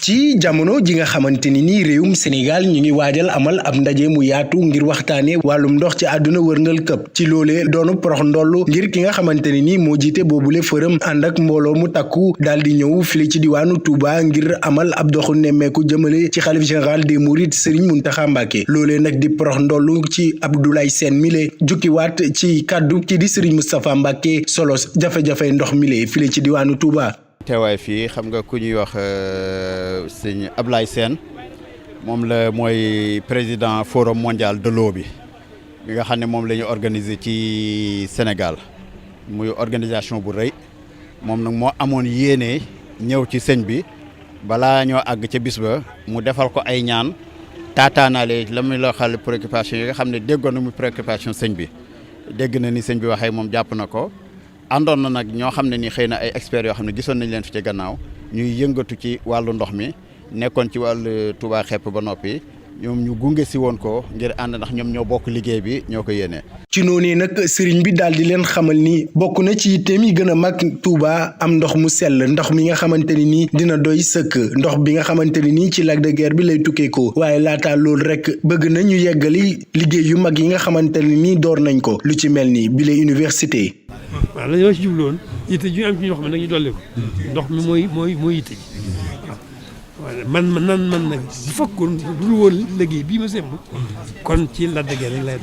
ci jamono ji nga xamante ni nii réewum Sénégal ñu ngi waajal amal ab ndaje mu yaatu ngir waxtaane wàllum ndox ci àdduna wërngal këpp ci loolee doonu porox ndollu ngir ki nga xamante ni nii moo jiite boobule fërëm ànd ak mbooloo mu takku daal di ñëw fii ci diwaanu Touba ngir amal ab doxu nemmeeku jëmale ci xalif général des Mourides Serigne Mountakha Mbacké loolee nag di porox ndollu ci Abdoulaye Sène mile jukkiwaat ci kàddu ki di Serigne Moustapha Mbacké solos jafe-jafe ndox mile fii ci diwaanu Touba. teewaay fii xam nga ku ñuy wax sëñ Ablaye Sène moom la mooy président forum mondial de l'eau bi nga xam ne moom la ñu organiser ci Sénégal muy organisation bu rëy moom nag moo amoon yéene ñëw ci sëñ bi balaa ñoo àgg ca bis ba mu defal ko ay ñaan taataanaale la muy la xal préoccupation yi nga xam ne déggoon na muy préoccupation sëñ bi dégg na ni sëñ bi waxee moom jàpp na ko. àndoon na nag ñoo xam ne ni xëy na ay experts yoo xam ne gisoon nañ leen fi ci gannaaw ñuy yëngatu ci wàllu ndox mi nekkoon ci wàllu Touba xepp ba noppi ñoom ñu gunge si woon ko ngir ànd ndax ñoom ñoo bokk liggéey bi ñoo ko yéene. ci noonu nag sëriñ bi daal di leen xamal ni bokk na ci yitteem yi gën a mag Touba am ndox mu sell ndox mi nga xamante ni nii dina doy sëkk ndox bi nga xamante ni nii ci lac de Guiers bi lay tukkee ko waaye laataa loolu rek bëgg na ñu yeggali liggéey yu mag yi nga xamante ni nii door nañ ko lu ci mel ni bile université. waaw la ñoo ci jubluwoon yitte ju am ci ñoo xam ne dañuy dolli ko ndox mi mooy yitte ji waaw man nag bu fekkoon dul woon liggéey bii ma semb kon ci Lac de Guiers rek lay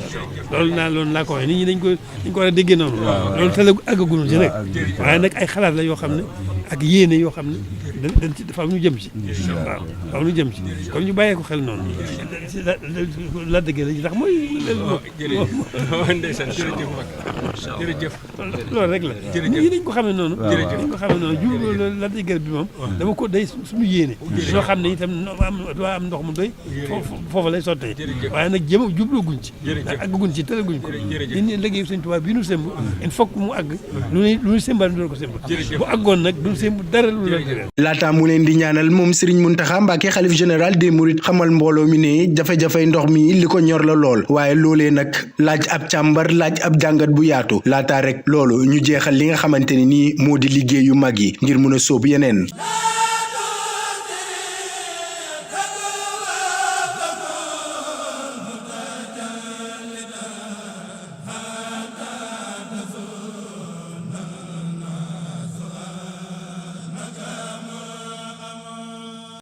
daal loolu laa ko waxee nit ñi dañ ko war a déggee noonu loolu teel a àggagunu ci nag waaye nag ay xalaat la yoo xam ne ak yéene yoo xam ne dañ ci dafa am ñu jëm ci waaw dafa am ñu jëm ci kon ñu bàyyee ko xel noonu Lac de Guiers la ci tax mooy jërëjëf loolu rek la ñi dañ ko xamee noonu dañ ko xamee noonu jublu Lac de Guiers bi moom dama ko day suñu yéene loo xam ne itam doo am ndox mu doy foofu lay sottee waaye nag jëm jubluguñ ci àgguñ ci tëraguñ ko li ñu liggéey Sëñ Tuubaa bi nu semb il faut que mu àgg lu ñu sembal ñu doon ko semb bu àggoon nag duñ semb dara lu la laata mu leen di ñaanal moom Serigne Mountakha Mbacké xalif général des Mourides xamal mbooloo mi ne jafe-jafe ndox mi li ko ñor la lool waaye loolee nag laaj ab càmbar laaj ab jàngat bu yaatu laata rek loolu ñu jeexal li nga xamante ni nii moo di liggéey yu mag yi ngir mun a sóob yeneen